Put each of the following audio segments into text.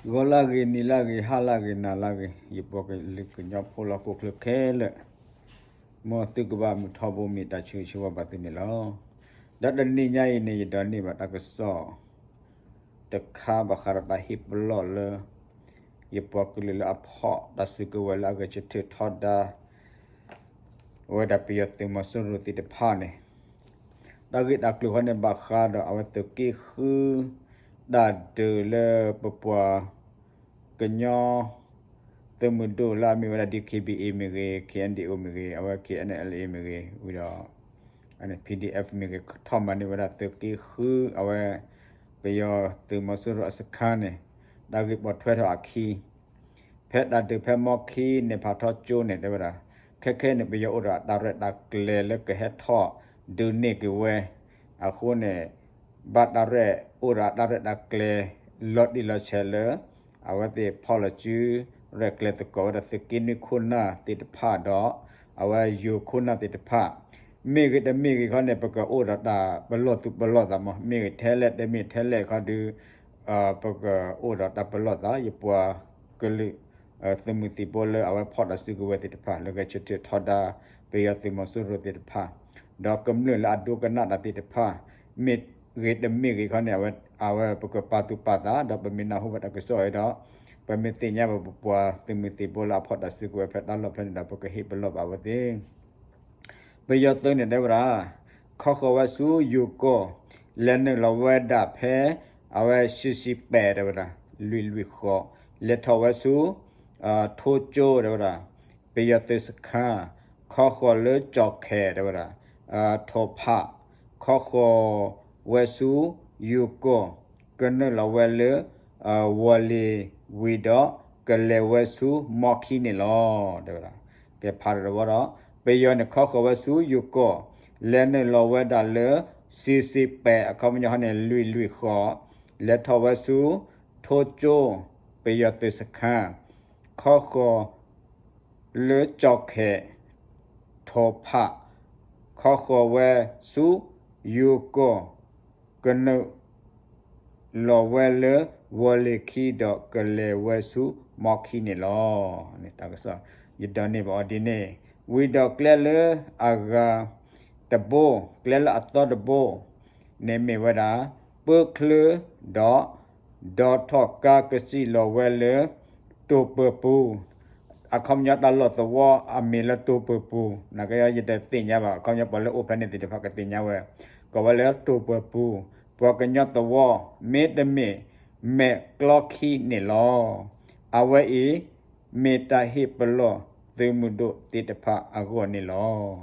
ဂီၤလၢဂ့ၤ, နံၤလၢဂ့ၤ, ဟါလၢဂ့ၤ, နၤလၢဂ့ၤ, ယပှၤကလုာ်ကညီဖိလၢဟီၣ်ခိၣ်ချၢခဲလၢာ်, မ်သုကဘၣ်မုာ်ထီဘိ မ့ၢ်တၢ်ဆၢဂ့ၤဆၢဝါဘၣ်သုန့ၣ်လီၤ. ဒီးတနံၤညါအံၤန့ၣ် ယဒိးန့ၢ်ဘၣ်တၢ်ကစီၣ်တခါ ဘၣ်ဃးဒီးတၢ်ဟ့ၣ်ပလီၢ်လၢ ယပှၤကလုာ်လၢအဖီၣ်တၢ်စုကဝဲၤလၢအဂဲၤဆၢထၢၣ်ထီဒါ ဝဲဒၣ်ပယီၤသုးမီၤစိရိၤသ့ၣ်တဖၣ်န့ၣ်, တၢ်ဂ့ၢ်တၢ်ကျိၤဃီန့ၣ် ဘၣ်ဃးဒီးအဝဲသုးက့ဃု တၢ်ဒုးလၢပပှၤကညီ သုးမုၢ်ဒိၣ်လၢအမ့ၢ်ဝဲဒၣ် DKBA မ့ၢ်ဂ့ၤ, KNDO မ့ၢ်ဂ့ၤ, အဝဲ KNLA မ့ၢ်ဂ့ၤ, ဝံၤဒီး PDF မ့ၢ်ဂ့ၤ, ထီၣ်မၤန့ၢ်ဝဲဒၣ်သုးက့ဃု အဝဲ ပယီၤသုးမီၤစိရိၤအစခါန့ၣ် တၢ်ဂ့ၢ်ပိာ်ထွဲထီၣ်အခံ ဖဲတၢ်ဒုးဖဲမီခံ နဲၣ်ဖးထီကၠိန့ၣ် တဲဝဲဒၣ် ခဲခဲန့ၣ် ပယီၤအိၣ်ဒီးအတၢ်ရဲၣ်တၢ်ကျဲၤလၢကဟဲထီၣ်ဒုးန့ၢ်က့ၤဝဲ, အဃိန့ၣ် ဘၣ်တၢ်ရဲၣ် အိၣ်ဒီးအတၢ်ရဲၣ်တၢ်ကျဲၤ လီၤတံၢ်လီၤဆဲးလၢ အဝဲသ့ၣ်ဖီၣ်လီၤစု ရဲၣ်ကျဲၤသကိးဝဲဒၣ်သုးက့နွံခိၣ်နၢ်သ့ၣ်တဖၣ်ဒီး အဝဲယိၤခိၣ်နၢ်သ့ၣ်တဖၣ်, မ့ၢ်ဂ့ၤတမ့ၢ်ဂ့ၤခီန့ၣ် ပကအိၣ်ဒီးတၢ်ပလီၢ်သူၣ်ပလီၢ်သးမး, မ့ၢ်ဂ့ၤထဲလဲၣ်တမ့ၢ်ထဲလဲၣ်ခီဒုး ပကအိၣ်ဒီးတၢ်ပလီၢ်သး, ယပှၤကလုာ် သုးမုၢ်သံၣ်ဘိလၢအဝဲဖီၣ်တၢ်စုကဝဲၤသ့ၣ်တဖၣ် လၢဂဲၤဆၢထၢၣ်ထီဒါ ပယီၤသုးမီၤစိရိၤသ့ၣ်တဖၣ်, ဒီးကမျၢၢ်လၢအဒိကနၣ်တၢ်သ့ၣ်တဖၣ်, မ့ၢ်ဂ့ၤတမ့ၢ်ဂ့ၤခီန့ၣ် အဝဲပကပာ်သူၣ်ပာ်သး ဒီးပမ့ၢ်နၢ်ဟူဘၣ်တၢ်ကစီၣ်အံၤဒီး ပမ့ၢ်သ့ၣ်ညါဘၣ်ပပှၤသုးမုၢ်သံၣ်ဘိလၢအဖီၣ်တၢ်စုကဝဲၤဖဲတၢ်လီၢ်ဖဲန့ၣ်ဒီး ပကဟ့ၣ်ပလီၢ်ဘၣ်အဝဲသ့ၣ် ပယီၤသုးန့ၣ်တဲဝဲဒၣ် ခီဃီၤဝဲဆူယိၤကီၢ်, လဲၤနုာ်လီၤဝဲဒၣ်ဖဲ အဝဲစံစံပဲာ်တဲဝဲဒၣ် လွံၢ်လွံၢ်ဃီ, လဲၤထီၣ်ဝဲဆူ ထိကၠိတဲဝဲဒၣ် ပယီၤသုးစခါ, ခီဃီၤလၢကၠီၣ်ခဲတဲဝဲဒၣ် ထိၣ်ဖး, ခီဃီၤဝဲဆူယိၤကီၢ်, ကနုာ်လီၤဝဲလၢ ဝီၤလ့ၤဝံၤဒီး ကလဲၤဝဲဆူမီခံန့ၣ်လီၤ တဲဝဲဒၣ်. ကဲဖးဒီးတဝီဒီး ပယီၤန့ၣ်ခီဃီၤဝဲဆူယိၤကီၢ်, လဲၤနုာ်လီၤဝဲဒၣ်လၢ စံစံပဲာ် အခီပညီဟီန့ၣ် လွံၢ်လွံၢ်ဃီ, လဲၤထီၣ်ဝဲဆူ ထိကၠိ ပယီၤသုးစခါ, ခီဃီၤ လၢကၠီၣ်ခဲ ထိၣ်ဖး, ခီဃီၤဝဲဆူယိၤကီၢ်, ကနုာ်လီၤဝဲလၢ ဝီၤလ့ၤခံဒီးကလဲၤဝဲဆူမီခံန့ၣ်လီၤ. တၢ်ကစီၣ် ယဒိးန့ၢ်ဘၣ်အီၤဒ်န့ၣ်, ဝံၤဒီးကျဲလၢအဂၤတဘိ, ကျဲလၢအသီတဘိ န့ၣ်မ့ၢ်ဝဲဒၣ် ပၢချၢဒီး ဒီးထီၣ်ကါကစံၣ်လီၤဝဲလၢ တိၢ်ပၢၤပူၤ, အခီပညီတၢ်လီၢ်သဝီအမံၤလၢတိၢ်ပၢၤပူၤ, နာ်က့ယတသ့ၣ်ညါဘၣ်, အခီပညီပှၤလၢအိၣ်ဖဲန့ၣ်သ့ၣ်တဖၣ်ကသ့ၣ်ညါဝဲ, ကိးဝဲလၢတိၢ်ပၢၤပူၤ, ပှၤကညီသဝီ မ့တမ့ၢ် မဲာ်ကျီခံန့ၣ်လီၤ. အဝဲအံၤ မ့ၢ်တၢ်ဟ့ၣ်ပလီၢ်သုးမုၢ်ဒိၣ်သ့ၣ်တဖၣ်အဂီၢ်န့ၣ်လီၤ.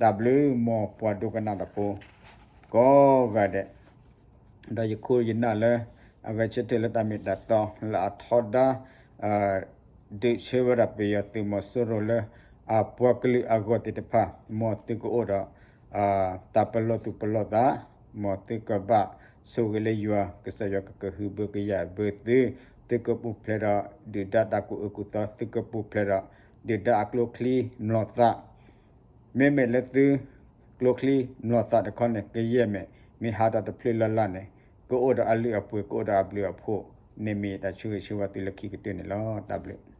တၢ်ဘျုးမ်ပှၤဒိကနၣ်တၢ်ဖိ ကိးဂၤဒဲး, ဒီးယခိၣ်ယနၢ်လၢ အဂဲၤဆၢထၢၣ်လၢတၢ်မ့ၢ်တၢ်တီလၢအထီဒါ ဒုးဆၢဝဲဒၣ်ပယီၤသုးမီၤစိရိၤလၢ အပှၤကလုာ်အဂီၢ်သ့ၣ်တဖၣ် မ်သုကအိၣ်ဒီး တၢ်ပလီၢ်သူၣ်ပလီၢ်သး, မ်သုကဘၣ်ဆိၣ်ဂ့ၤလၢယွၤ, ကစၢ်ယွၤကကဟုဘၢကယာ်ဘၢသု, သုကပူၤဖျဲးဒီးဒုၣ်ဒါတၢ်ကူၣ်အၢကူၣ်သီ, သုကပူၤဖျဲးဒီးဒုၣ်ဒါအကျိချံမျိာ်သၣ် မ့မ့ၢ်လၢသုကျိချံမျိာ်သၣ်တခီန့ၣ် ကယဲၢ်မဲာ် မ့ၢ်ဟးထီၣ်တဖျၢၣ်လၢ်လၢ်န့ၣ် ကအိၣ်ဒီးအလုၢ်အပှ့ၤ ကအိၣ်ဒီးအဘျုးအဖှိၣ်န့ၣ် မ့ၢ်တၢ်ဆၢဂ့ၤဆၢဝါသုလၢခံကတၢၢ်န့ၣ်လီၤ. တၢ်ဘျုး